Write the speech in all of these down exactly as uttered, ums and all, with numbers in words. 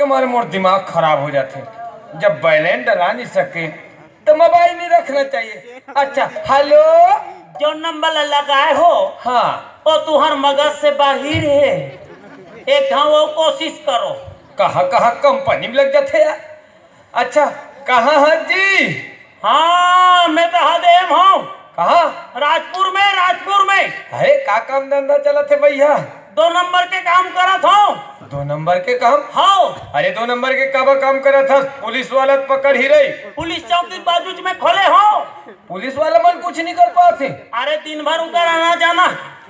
हमारे मोर दिमाग खराब हो जाथे। जब बैलेंस डला नहीं सके तो मोबाइल नहीं रखना चाहिए। अच्छा, हेलो। जो नंबर ला लगाए हो, हाँ। वो तुहर मगज से बाहिर है। एक घाव वो कोशिश करो। कहाँ कहाँ कंपनी में लग जाथे यार। अच्छा, कहाँ है जी? हाँ, मैं तो हदेम हूँ। कहाँ? राजपुर में, राजपुर में। अरे, का काम धंधा चलत हे भैया? दो नंबर के काम करत हूँ। दो नंबर के काम? हाँ। अरे, दो नंबर के काबर काम करत हस? पुलिस वाला त पकड़ ही रही। पुलिस चौकी बाजू में खोले हो। पुलिस वाला मन कुछ नहीं कर पाते। अरे, दिन भर उकर आना जाना,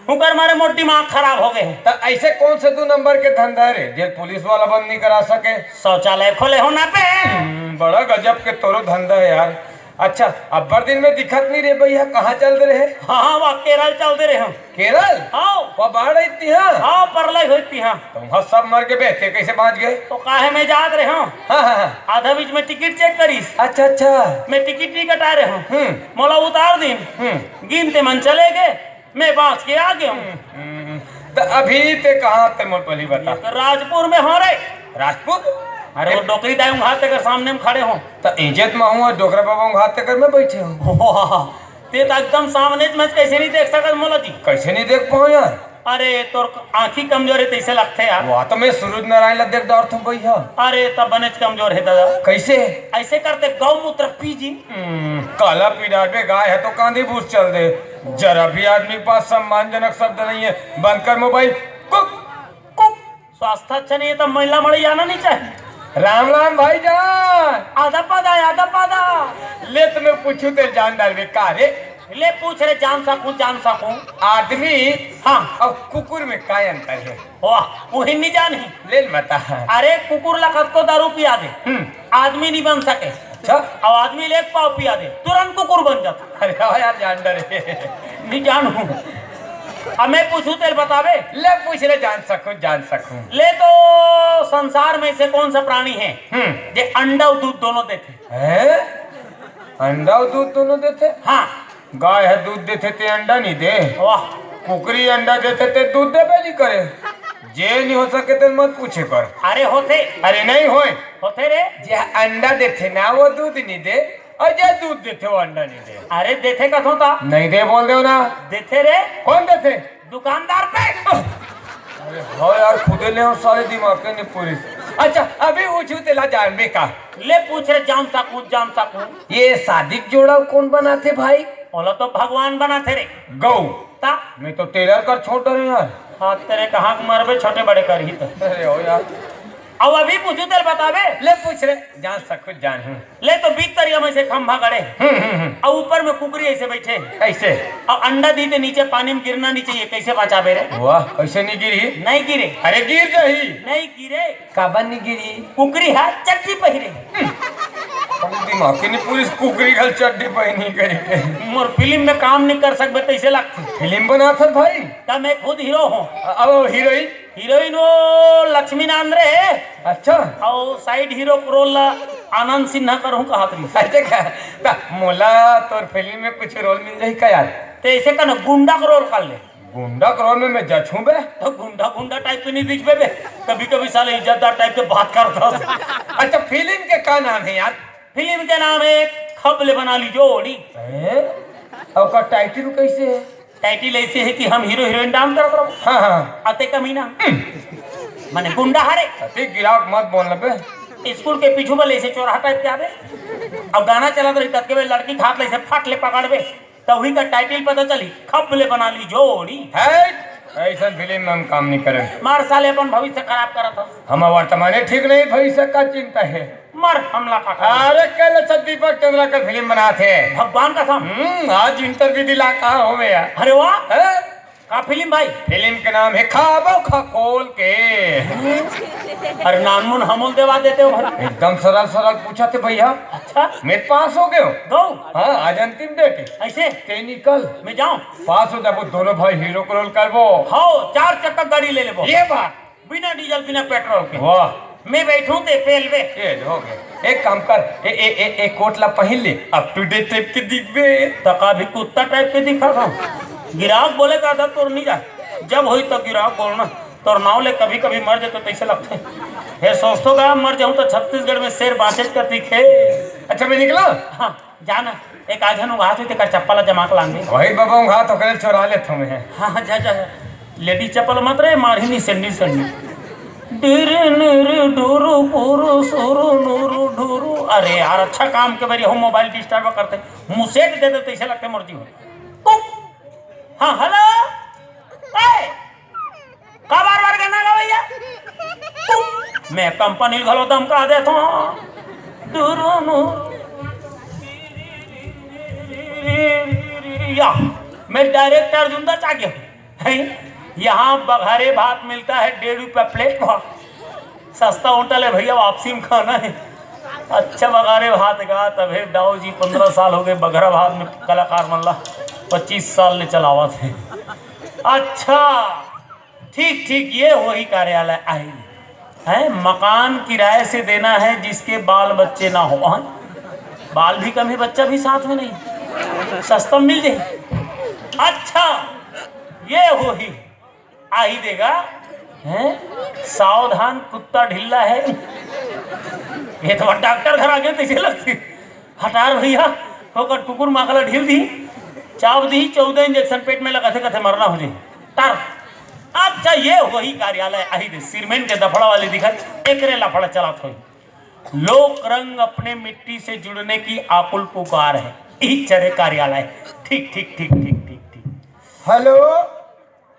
उकर मारे मोर दिमाग खराब हो गए। त ऐसे कौन से दो नंबर के धंधा रे, जे पुलिस वाला बंद नहीं करा सके? शौचालय खोले हो ना पे। हम्म, बड़ा गजब के तोरो धंधा है यार। अच्छा, अब्बड़ दिन में दिखत नहीं रे भैया, कहाँ चल दे रहे? हाँ, हाँ, वहाँ केरल चल दे रहे हम। केरल? हाँ। वहाँ बाढ़ आई थी, हाँ? हाँ, परलय होई थी, हाँ। तो वहाँ सब मर के बहते कैसे बाँच गए? तो काहे मैं जात रहे हूँ? हाँ, हाँ, हाँ। आधा बीच में टिकट चेक करीस। अच्छा, अच्छा। मैं टिकट नहीं कटा रहे हूँ। हम्म। मोला उतार दिन। हम्म। गिनते मन चले गए, मैं बाँच के आ गया हूँ। हम्म। तो अभी ते कहाँ ते मोर पहली बता? ये तो राजपुर में हो रे। राजपुर? अरे वो डोकरी दाई उंघात तेकर सामने में खड़े हो। तो इज्जत में हूँ, डोकरा बाबा उंघात तेकर में बैठे हो। वाह, ते तो एकदम सामने में कैसे नहीं देख सकत मोला जी? कैसे नहीं देख पाओ यार? अरे तोर आँखी कमजोर है तैसे लगते यार। वह तो मैं सूरज नारायण ला देख डरथूँ भैया। अरे तब बनेच कमजोर है दादा। कैसे? ऐसे करते गौमूत्र पी जी। हम्म, काला पी डालबे, गाय है तो कांदी भूस चल दे। जरा भी आदमी के पास सम्मानजनक शब्द नहीं है। बंद कर मोबाइल। Cook, cook. स्वास्थ्य अच्छा नहीं है तो महिला मड़ी जाना नहीं चाहिए। राम राम भाईजान। आधा पादा, आधा पादा। ले तो मैं पूछूँ ते जान डालबे का रे? ले पूछ रे, जान सकूँ, जान सकूँ। आदमी हाँ। और कुकुर में का अंतर है? वाह, वही नहीं जान ही। ले न बता। अरे कुकुर ला कतको दारू पिया दे, हम्म। आदमी नहीं बन सके। अच्छा। अब आदमी ले एक पाव पिया दे, तुरंत कुकुर बन जाता। अरे वाह यार, जान डरे। नहीं जानू। अब मैं पूछूँ तेरे बतावे? ले पूछ ले, जान सकूँ, जान सकूँ। ले तो संसार में से कौन सा प्राणी है हम्म। जे अंडा और दूध दोनों देते? हैं? अंडा और दूध दोनों देते? हाँ। गाय ह दूध देथे ते अंडा नहीं दे। वाह। कुकरी अंडा देथे ते दूध देबे नहीं करे। जे नहीं हो सके ते मत पूछे कर। अरे होथे। अरे नहीं होय। होथे रे। जे अंडा देथे ना वो दूध नहीं दे, और जे दूध देथे वो अंडा नहीं दे। अरे देथे कथों ता। नहीं दे बोल दे ना। देथे रे। कौन देथे? दुकानदार पे। अरे हाँ यार, खुदे ले और सारे दिमाग के नहीं पूरी। अच्छा, अभी पूछूँ तेला जानबे का? ले पूछ रे, जान सकूँ, जान सकूँ। ये शादी के जोड़ा कौन बनाथे भाई? ओला तो भगवान बनाथे रे। गौ। ता? मैं तो टेलर कर छोड़ रहे यार। हाँ, तेरे कहाँ के मरबे छोटे बड़े कर ही तो। अरे हो यार। अब अभी पूछूँ तेल बताबे? ले पूछ रे, जान सकूँ जान हूँ। ले तो बीच तरिया में से खंभा गड़े। हम्म, हम्म, हम्म। और ऊपर में कुकरी ऐसे बैठे। कैसे? और अंडा दी ते नीचे पानी में गिरना नहीं चाहिए, कैसे बचाबे रे? वाह, कैसे नहीं गिरी? नहीं गिरे। अरे गिर जाही। नहीं गिरे। काबर नहीं गिरी? कुकरी हा चड्डी पहिरे। हम दिमाग के नहीं पूरी कुकरी घल चड्डी पहनी करी के। मोर फिल्म में काम नहीं कर सकबे तैसे लगथे। फिल्म बनाथस भाई? का मैं खुद हीरो हूँ। अब हीरोइन? हीरोइन वो लक्ष्मी नांदरे हे। अच्छा। और साइड हीरो के रोल ला आनंद सिन्हा करहूँ कहत रही। अच्छा का? ता मोला तोर फिल्म में कुछ रोल मिल जाही का यार? ते ऐसे का ना गुंडा का रोल कर ले। गुंडा का रोल में मैं जचहूँ बे? तो गुंडा गुंडा टाइप के नहीं दिखबे बे। कभी कभी साले इज्जतदार टाइप के बात करता। अच्छा फिल्म के का नाम है यार? फिल्म के नाम है खबले बना ली जोड़ी। हैं? और का टाइटल कैसे है? टाइटल ऐसे है कि हम हीरो हीरोइन डांस करत रहो। हाँ, हाँ। अते कमीना। हम्म। माने गुंडा हरे। अते गिरावक मत बोल बे। स्कूल के पीछू बले ऐसे चौराहा टाइप के आवे। अब गाना चलत रही तब के बे लड़की के हाथ ले ऐसे फट ले पकड़बे। तो वही का टाइटल पता चली, खबले बना ली जोड़ी। है? ऐसा फिल्म में हम काम नहीं करें। मार साले अपन भविष्य खराब करत हो। हम वर्तमाने ठीक नहीं, भविष्य का चिंता है। मर हमला का कर। अरे कल अच्छा दीपक चंद्रा का फिल्म बनाथे। भगवान कसम। हम्म, आज इंटरव्यू दिला कहा हो मैं यार। अरे वाह। हैं? का फिल्म भाई? फिल्म के नाम है खाबो खखोल के। अरे नानमुन हमोल देवा देते हो भाई। एकदम सरल सरल पूछा थे भैया। अच्छा। मैं पास हो गयो। गो। हाँ, आज अंतिम डेट है। ऐसे? ते निकल। मैं जाऊँ? पास हो जाबो, दोनों भाई हीरो को रोल करबो। हो, चार चक्का गाड़ी ले लेबो। ये बात। बिना डीजल, बिना पेट्रोल के। वाह। मैं बैठूं ते पेल बे। ये हो गए। एक काम कर, ए, ए, ए, ए कोट ला पहन ले, अप टू डेट टाइप के दिखबे। तका भी कुत्ता टाइप के दिखा था। गिराक बोले का था तोर नहीं जा। जब होई तो गिराक बोलना। तोर नाव ले कभी कभी मर जातो तैसे लगथे। हे सोचतो का मर जाऊं तो छत्तीसगढ़ में शेर बांचे का दिखे। अच्छा, मैं निकला। हाँ, जाना। एक आध झन उघात हुई तेकर चप्पल ला जमा के लांगे। वही बाबा उघात होकर चोरा लेत हूँ मैं। हाँ, हाँ, जा, जा, जा। लेडीज चप्पल मत रे, मारही नहीं सैंडल, सैंडल। डिर निर डुरु पुरु सुरु नुरु ढुरु। अरे यार, अच्छा काम के बारी हो मोबाइल डिस्टर्ब करते। मुसेट दे दे तैसे लगते मर जी हो। कुक। हाँ, हेलो। ए, का बार बार गाना गावइया? मैं कंपनी घलो धमका देथों। दुरुनु। या, मैं डायरेक्टर जुंदा चागे हूँ। हैं? यहाँ बघारे भात मिलता है डेढ़ रुपया प्लेट पर। सस्ता होटल है भैया, वापसी में खाना है। अच्छा बघारे भात का, तभे दाऊ जी, पंद्रह साल हो गए बघरा भात में कलाकार मन ला, पच्चीस साल ले चलावत हे। अच्छा, ठीक ठीक, ये वही कार्यालय आई है। मकान किराए से देना है जिसके बाल बच्चे ना हो। हाँ? बाल भी कम है, बच्चा भी साथ में नहीं, सस्ता में मिल जाए। अच्छा, ये वही आही देगा, हैं? सावधान, कुत्ता ढिल्ला है। ये तो डॉक्टर घर आगे तैसे लगती। हटार भैया, होकर कुकुर माखला ढील दी, चाप दी, चौदह इंजेक्शन पेट में लगा थे, कथे मरना हो जी। तर। अच्छा, ये वही कार्यालय आही दे, सिरमेन के दफड़ा वाले दिखत, एकरे लफड़ा चलात होई। लोक रंग अपने मिट्टी से जुड़ने की आकुल पुकार है। इही चरे कार्यालय। ठीक, ठीक, ठीक, ठीक, ठीक, ठीक। हेलो।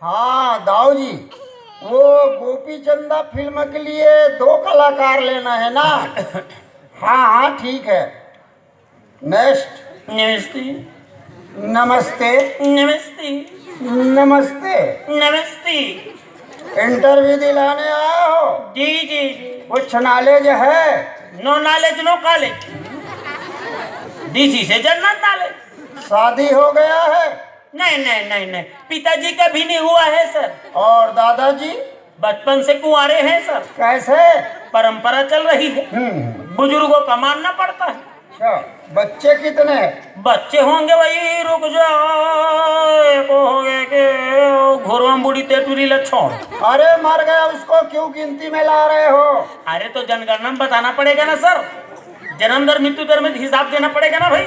हाँ दाऊ जी, वो गोपी चंदा फिल्म के लिए दो कलाकार लेना है ना? हाँ हाँ, ठीक है। नेक्स्ट। नमस्ते। नमस्ते। नमस्ते। नमस्ते। नमस्ते। इंटरव्यू दिलाने आया हो? जी जी जी। कुछ नॉलेज है? नो नॉलेज नो कॉलेज। दिस इज ए जनरल नॉलेज। शादी हो गया है? नहीं नहीं नहीं नहीं, पिताजी का भी नहीं हुआ है सर। और दादाजी? बचपन से कुंवारे हैं सर। कैसे? परंपरा चल रही है। हम्म। बुजुर्गों का मानना पड़ता है। अच्छा, बच्चे कितने? बच्चे होंगे वही, रुक जा, एक हो गए के घुरवा बूढ़ी तेटुरी लक्षण। अरे मर गया, उसको क्यों गिनती में ला रहे हो? अरे तो जनगणना में बताना पड़ेगा ना सर, जन्म दर मृत्यु दर में हिसाब देना पड़ेगा ना भाई।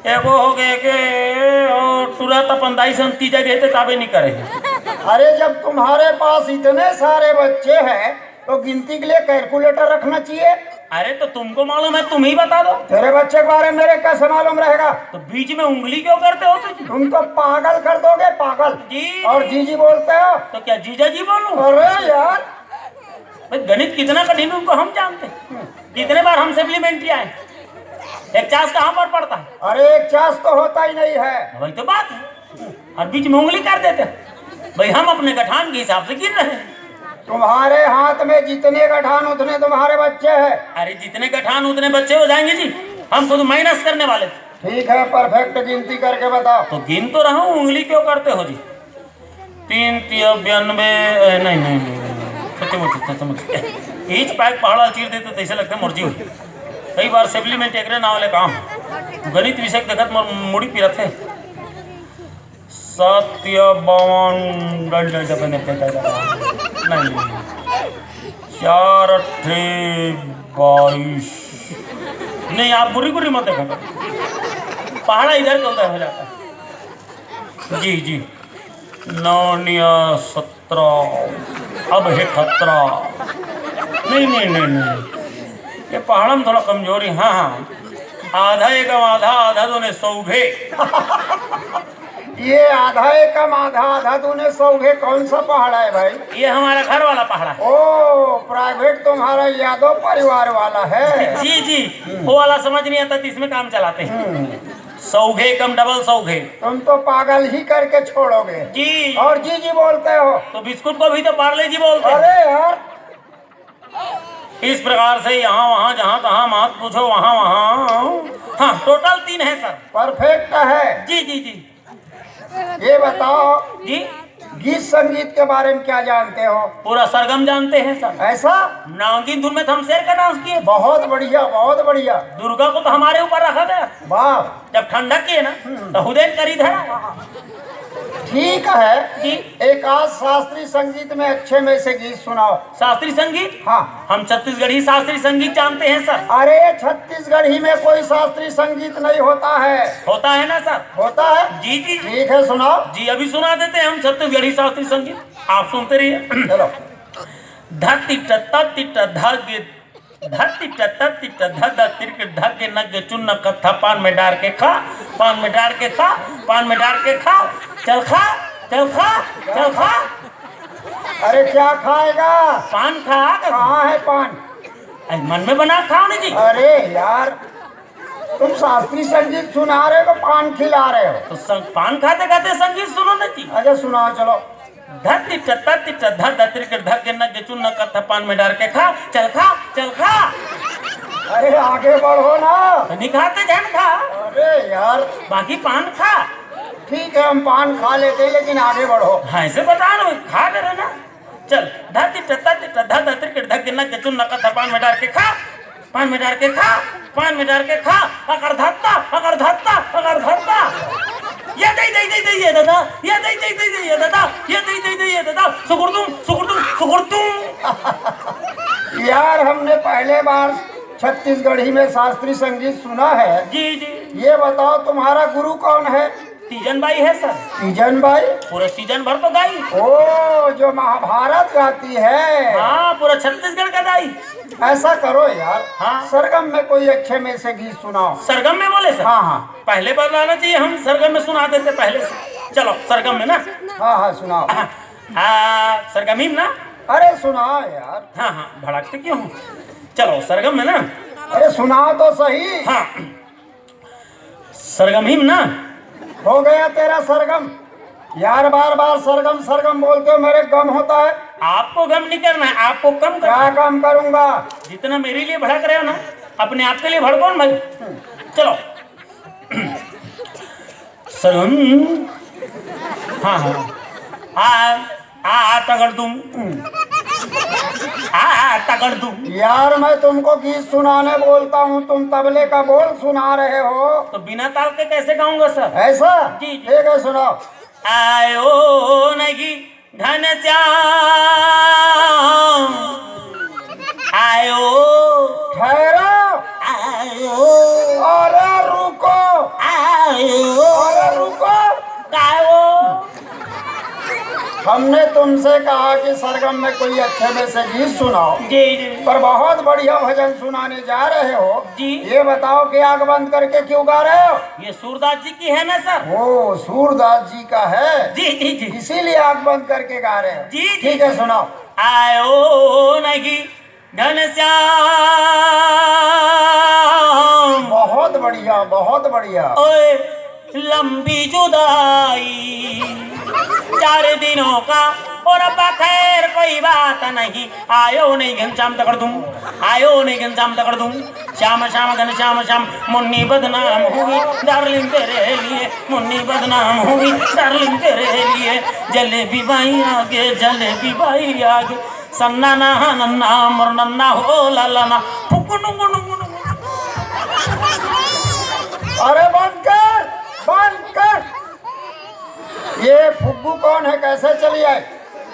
एगो हो गए के और तुरंत अपन दाई से हम तीजा गए थे, ताबे नहीं करे। अरे जब तुम्हारे पास इतने सारे बच्चे हैं तो गिनती के लिए कैलकुलेटर रखना चाहिए। अरे तो तुमको मालूम है, तुम ही बता दो। तेरे बच्चे के बारे में मेरे कैसे मालूम रहेगा? तो बीच में उंगली क्यों करते हो तुम? तुम तो पागल कर दोगे, पागल। जी। और जीजी बोलते हो? तो क्या जीजा जी बोलूं? अरे यार, भाई, गणित कितना कठिन है, उनको हम जानते हैं। कितने बार हम सप्लीमेंट्री आए, एक चांस कहाँ पर पड़ता है? अरे, एक चांस तो होता ही नहीं है। वही तो बात है, और बीच में उंगली कर देते हैं। भाई, हम अपने गठान के हिसाब से गिन रहे हैं। तुम्हारे हाथ में जितने गठान, उतने तुम्हारे बच्चे हैं। अरे, जितने गठान उतने बच्चे हो जाएंगे जी, हम खुद माइनस करने वाले थे। ठीक है, परफेक्ट गिनती करके बताओ। तो गिन तो रहा हूँ, उंगली क्यों करते हो जी? तीन तिया बयानबे, ए, नहीं, नहीं, नहीं, नहीं, नहीं। सच्चमुच, सच्चमुच। इहीच पाए के पहाड़ा चीर देते, तैसे लगते मर्जी होती। कई बार सप्लीमेंट एकरे नाव ले काम। गणित विषय के देखत मोर मुड़ी पिरत है। सात तिया बावन, डल, डल, डल, डल, डल, डल, नहीं, नहीं, नहीं। चार अट्ठे बाईस। नहीं, आप बुरी बुरी मत देखो। पहाड़ा इधर का उधर हो जाता है। जी, जी। नौ निया सत्रह, अब है खतरा। नहीं, नहीं, नहीं, नहीं। ये पहाड़ा में थोड़ा कमजोरी, हाँ, हाँ। आधा एकम आधा, आधा दूने सौघे। ये आधा एकम आधा, आधा दूने सौघे कौन सा पहाड़ा है भाई? ये हमारा घर वाला पहाड़ा है। ओ, प्राइवेट तुम्हारा यादव परिवार वाला है। जी, जी। हम्म। वो वाला समझ नहीं आता, तो इसमें काम चलाते हैं। हम्म। सौघे कम डबल सौघे। तुम तो पागल ही करके छोड़ोगे। जी। और जी जी बोलते हो। तो बिस्कुट को भी तो पार्ले जी बोलते हैं। अरे यार। इस प्रकार से यहाँ वहाँ जहाँ तहाँ मत पूछो, वहाँ वहाँ। हाँ, टोटल तीन है सर। परफेक्ट है। जी जी जी। ये बताओ, जी। गीत संगीत के बारे में क्या जानते हो? पूरा सरगम जानते हैं सर। ऐसा? नागिन धुन में तो हम शेर का डांस किए। बहुत बढ़िया, बहुत बढ़िया। दुर्गा को तो हमारे ऊपर रखा गया। वाह। जब ठंडक किए ना, हम्म। तो हुदैन करी धरा। ठीक है। जी। एक आध शास्त्रीय संगीत में अच्छे में से गीत सुनाओ। शास्त्रीय संगीत? हाँ। हम छत्तीसगढ़ी शास्त्रीय संगीत जानते हैं सर। अरे, छत्तीसगढ़ी में कोई शास्त्रीय संगीत नहीं होता है। होता है ना सर? होता है। जी, जी, जी। ठीक है, सुनाओ। जी, अभी सुना देते हैं हम छत्तीसगढ़ी शास्त्रीय संगीत, आप सुनते रहिए। चलो। धत्ती टत्ता तिट्टा धर गे धत्ती टत्ता तिट्टा ध द तिरकिट धग्गे नग्गे चुन्न कत्था पान में डार के खा, पान में डार के खा, पान में डार के खा, चल खा, चल खा, चल खा। अरे, क्या खाएगा? पान खा। कहाँ है पान? अरे, मन में बना खाओ ना जी। अरे यार, तुम शास्त्रीय संगीत सुना रहे हो, पान खिला रहे हो? तो सं-, पान खाते खाते संगीत सुनो ना जी। अच्छा, सुनाओ, चलो। धत्ती टत्ता तिट्टा ध द तिरकिट धग्गे नग्गे चुन्न कत्था पान में डार के खा, चल खा, चल खा। अरे, आगे बढ़ो ना। तो नहीं खाते, जान खा। अरे यार। बाकी पान खा। ठीक है, हम पान खा लेते हैं, लेकिन आगे बढ़ो। हाँ, ऐसे बता रहा हूँ, खा ले रहे ना। चल, धत्ती टत्ता तिट्टा ध द तिरकिट धग्गे नग्गे चुन्न कत्था पान में डार के खा, पान में डार के खा, पान में डार के खा, अगर धत्ता, अगर धत्ता, अगर धत्ता। ये दे, दे, दे, दे, ये दादा, ये दे, दे, दे, दे, ये दादा, ये दे, दे, दे, ये दादा, सुकुर तुम, सुकुर तुम, सुकुर तुम। यार, हमने पहले बार छत्तीसगढ़ी में शास्त्रीय संगीत सुना है। जी, जी। ये बताओ, तुम्हारा गुरु कौन है? तीजन बाई है सर। तीजन बाई? पूरा सीजन भर तो गाई। ओ, जो महाभारत गाती है। हाँ, पूरा छत्तीसगढ़ का गाई। ऐसा करो यार, हाँ। सरगम में कोई अच्छे में से गीत सुनाओ। सरगम में बोले सर? हाँ, हाँ। पहले बदलाना चाहिए, हम सरगम में सुना देते पहले से। चलो, सरगम में ना। हाँ, हाँ, सुनाओ। आ, सरगम ही ना? अरे, सुनाओ यार। हाँ, हाँ, भड़कते क्यों हो? चलो, सरगम में ना। अरे, सुनाओ तो सही। हाँ। सरगम ही ना। हो गया तेरा सरगम। यार, बार बार सरगम सरगम बोलते हो, मेरे गम होता है। आपको गम नहीं करना है, आपको कम करना क्या है। काम करूंगा? जितना मेरे लिए भड़क रहे हो ना, अपने आप के लिए भड़को ना भाई। चलो। सरगम। हाँ, हाँ। आ, आ, आ, तगड़ दूं। आ, आ, तगड़ दूं। यार, मैं तुमको गीत सुनाने बोलता हूँ, तुम तबले का बोल सुना रहे हो। तो बिना ताल के कैसे गाऊंगा सर? ऐसा? जी, जी। ठीक है, सुनाओ। आयो नहीं घनश्याम, आयो। ठहरो। आयो। अरे रुको। आयो। अरे रुको। गाओ। हमने तुमसे कहा कि सरगम में कोई अच्छे में से गीत सुनाओ। जी, जी। पर बहुत बढ़िया भजन सुनाने जा रहे हो। जी। ये बताओ कि आंख बंद करके क्यों गा रहे हो? ये सूरदास जी की है ना सर? ओ, सूरदास जी का है। जी, जी, जी। इसीलिए आंख बंद करके गा रहे हो। जी, जी। ठीक है, सुनाओ। आयो नहीं घनश्याम। बहुत बढ़िया, बहुत बढ़िया। ओए लंबी जुदाई चार दिनों का, और अब खैर कोई बात नहीं। आयो नहीं घनश्याम तगड़ दूं, आयो नहीं घनश्याम तगड़ दूं। श्याम श्याम घनश्याम श्याम, मुन्नी बदनाम हुई डार्लिंग तेरे लिए, मुन्नी बदनाम हुई डार्लिंग तेरे लिए। जलेबी बाई आगे, जलेबी बाई आगे, सन्ना ना नन्ना मोर नन्ना हो लाला ना, फुकु नुंगु नुंगु नुंगु। अरे बंद कर, बंद कर। ये फुग्गू कौन है, कैसे चली आए?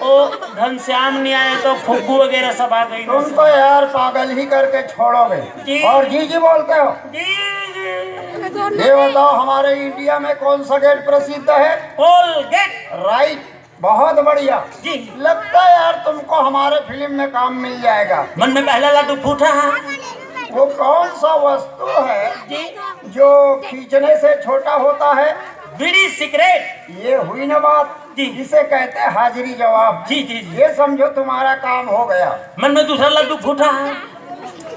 ओ घनश्याम नहीं आए तो फुग्गू वगैरह सब आ गई। तुम तो यार पागल ही करके छोड़ोगे। जी। और जी जी बोलते हो। जी, जी। ये बताओ, हमारे इंडिया में कौन सा गेट प्रसिद्ध है? कोलगेट। राइट, बहुत बढ़िया। जी। लगता है यार, तुमको हमारे फिल्म में काम मिल जाएगा। मन में पहला लड्डू फूटा है। वो कौन सा वस्तु है जी। जो खींचने से छोटा होता है? बीड़ी सिगरेट। ये हुई ना बात। जी। इसे कहते हैं हाजिरी जवाब। जी, जी, जी। ये समझो, तुम्हारा काम हो गया। मन में दूसरा लड्डू फूटा है।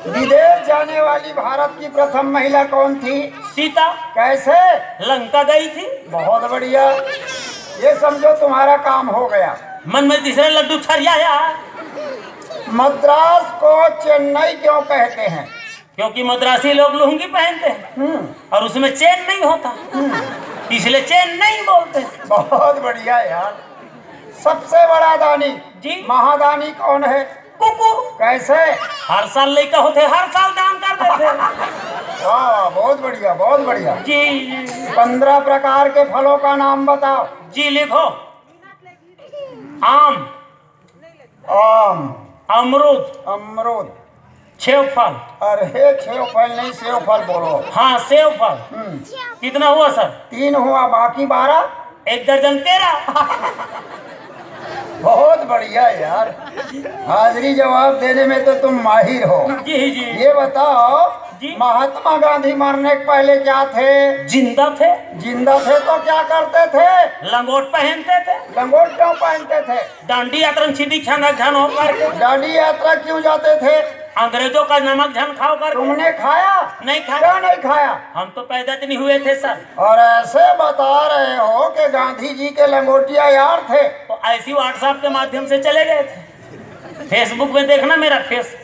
विदेश जाने वाली भारत की प्रथम महिला कौन थी? सीता। कैसे? लंका गई थी। बहुत बढ़िया। ये समझो, तुम्हारा काम हो गया। मन में तीसरा लड्डू छरियाया। मद्रास को चेन्नई क्यों कहते हैं? क्योंकि मद्रासी लोग लुंगी पहनते हैं। हम्म। और उसमें चेन नहीं होता। हम्म। इसलिए चेन नहीं बोलते। बहुत बढ़िया यार। सबसे बड़ा दानी, जी। महादानी कौन है? कुकु। कैसे? हर साल लइका होथे, हर साल दान कर देथे। वाह, वाह, बहुत बढ़िया, बहुत बढ़िया। जी। पंद्रह प्रकार के फलों का नाम बताओ। जी, लिखो। आम। आम। अमरूद। अमरूद। सेव फल। अरे, सेव फल नहीं, सेव फल बोलो। हाँ, सेव फल। हम्म। कितना हुआ सर? तीन हुआ, बाकी बारह? एक दर्जन केरा। बहुत बढ़िया यार, हाजिरी जवाब देने में तो तुम माहिर हो। जी, जी। ये बताओ, जी। महात्मा गांधी मरने के पहले क्या थे? जिंदा थे। जिंदा थे तो क्या करते थे? लंगोट पहनते थे। लंगोट क्यों पहनते थे? डांडी यात्रा में छिदी छाना झन हो करके। डांडी यात्रा क्यों जाते थे? अंग्रेजों का नमक झन खाओ करके। तुमने खाया? नहीं खाया। क्या नहीं खाया? हम तो पैदा तो नहीं हुए थे सर। और ऐसे बता रहे हो कि गांधी जी के लंगोटिया यार थे। तो ऐसी WhatsApp के माध्यम से चले गए थे, Facebook में देखना मेरा फेस,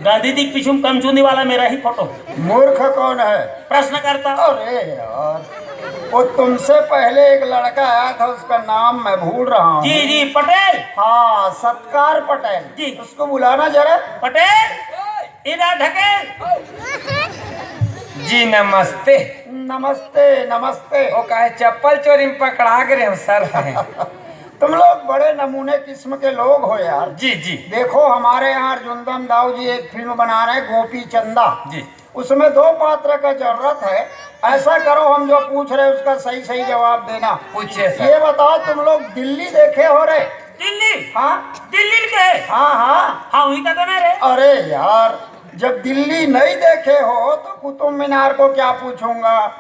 गांधी जी के पीछे में कमचुंदी वाला मेरा ही फोटो। मूर्ख कौन है? प्रश्नकर्ता। अरे यार, वो तुमसे पहले एक लड़का आया था, उसका नाम मैं भूल रहा हूँ। जी, जी, पटेल। हाँ, सत्कार पटेल। जी। उसको बुलाना जरा। पटेल, इधर ढकेल। जी, नमस्ते। नमस्ते, नमस्ते। वो काहे चप्पल चोरी में पकड़ा गए हम सर? तुम लोग बड़े नमूने किस्म के लोग हो यार। जी, जी। देखो, हमारे यहाँ अर्जुंदम दाऊ जी एक फिल्म बना रहे हैं, गोपी चंदा। जी। उसमें दो पात्र का जरूरत है। ऐसा करो, हम जो पूछ रहे हैं, उसका सही सही जवाब देना। पूछिए सर। ये बताओ, तुम लोग दिल्ली देखे हो रे? दिल्ली? हाँ। दिल्ली के? हाँ, हाँ। हाँ, वही का तो ना रे। अरे यार, जब दिल्ली नहीं देखे हो तो कुतुब मीनार को क्या पूछूंगा?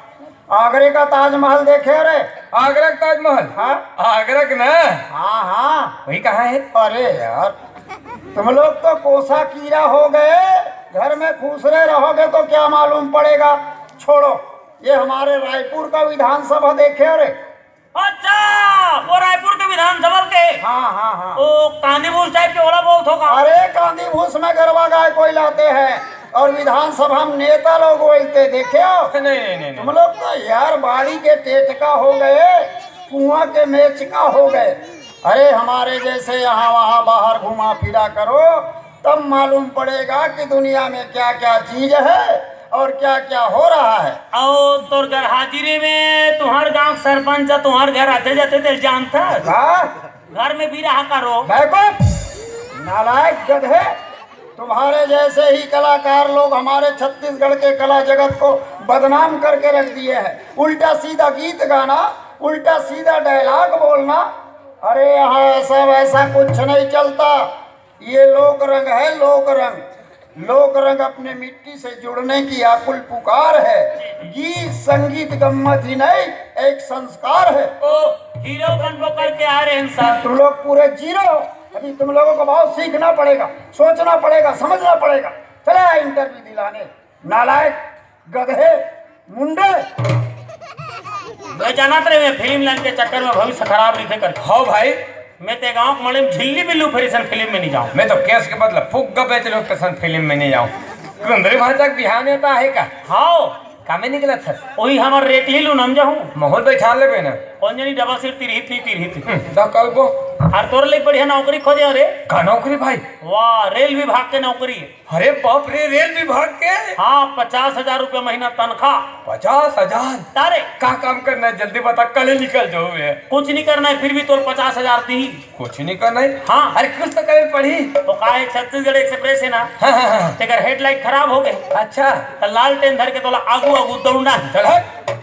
आगरे का ताजमहल देखे हो रे? आगरा का ताजमहल? हाँ। आगरा का ना? हाँ, हाँ। वही कहाँ है? अरे यार, तुम लोग तो कोसा कीड़ा हो गए, घर में खुसरे रहोगे तो क्या मालूम पड़ेगा। छोड़ो, ये हमारे रायपुर का विधानसभा देखे हो रे? अच्छा, वो रायपुर के विधानसभा के? हाँ, हाँ, हाँ। वो कांदी भूस टाइप के वाला बोलत हो का? अरे, कांदी भूस में गरवा गाय कोई लाते हैं और विधानसभा में नेता लोग बोलते, देखे हो? नहीं, नहीं, नहीं, नहीं। तुम लोग तो यार बाड़ी के टेटका हो गए, कुआं के मेचका हो गए। अरे, हमारे जैसे यहाँ वहाँ बाहर घुमा फिरा करो, तब मालूम पड़ेगा कि दुनिया में क्या क्या चीज है और क्या क्या हो रहा है। अउ तोर घर हाजिरी में तुम्हार गांव के सरपंच ह तुम्हार घर आते जाते तेल जानता है? हाँ? घर में भी रहा करो। बेवकूफ, नालायक गधे, तुम्हारे जैसे ही कलाकार लोग हमारे छत्तीसगढ़ के कला जगत को बदनाम करके रख दिए हैं। उल्टा सीधा गीत गाना, उल्टा सीधा डायलॉग बोलना। अरे, यहाँ ऐसा वैसा कुछ नहीं चलता। ये लोक रंग है, लोक रंग। लोक रंग अपने मिट्टी से जुड़ने की आकुल पुकार है। गीत संगीत गम्मत ही नहीं, एक संस्कार है। ओ, हीरो बनबो करके आ रहे हैं सर। तुम लोग पूरे जीरो हो। अभी तुम लोगों को बहुत सीखना पड़ेगा, सोचना पड़ेगा, समझना पड़ेगा। चले आए इंटरव्यू दिलाने, नालायक, गधे, मुंडे। मैं जानत रहे, मैं फिल्म लाइन के चक्कर में भविष्य खराब रहिथे कर। हव भाई। मैं ते गांव के मड़ई में झिल्ली बिल्लू फेरी सन फिल्म में नहीं जाऊं। मैं तो केस के बदला फुग्गा बेच लो कसन फिल्म में नहीं जाऊं। कुंदरी भांचा के बिहाव नेवता आहे का? हव। कामे निकलत हस? वही हमर रेट ही लू नम जाहूं। महूं ल बैठा लेबे ना। कौन जनी डबल सीट तिरहित नहीं तिरहित। हम्म, द कलबो। और तोर ले बढ़िया नौकरी खोजे हो रे। का नौकरी भाई? वाह, रेल विभाग के नौकरी है। अरे बाप रे, रेल विभाग के? हाँ, पचास हजार रुपया महीना तनखा। पचास हजार? तारे। का काम करना है, जल्दी बता, कल ही निकल जाऊं मैं। कुछ नहीं करना है, फिर भी तोर पचास हजार दी। कुछ नहीं करना है? हाँ। अरे कुछ तो करे पड़ी। तो का है, छत्तीसगढ़ एक्सप्रेस है ना? हाँ, हाँ, हाँ। तेकर हेडलाइट खराब हो गए। अच्छा। तो लालटेन धर के तोला आगू आगू दौड़ना है। चल हट।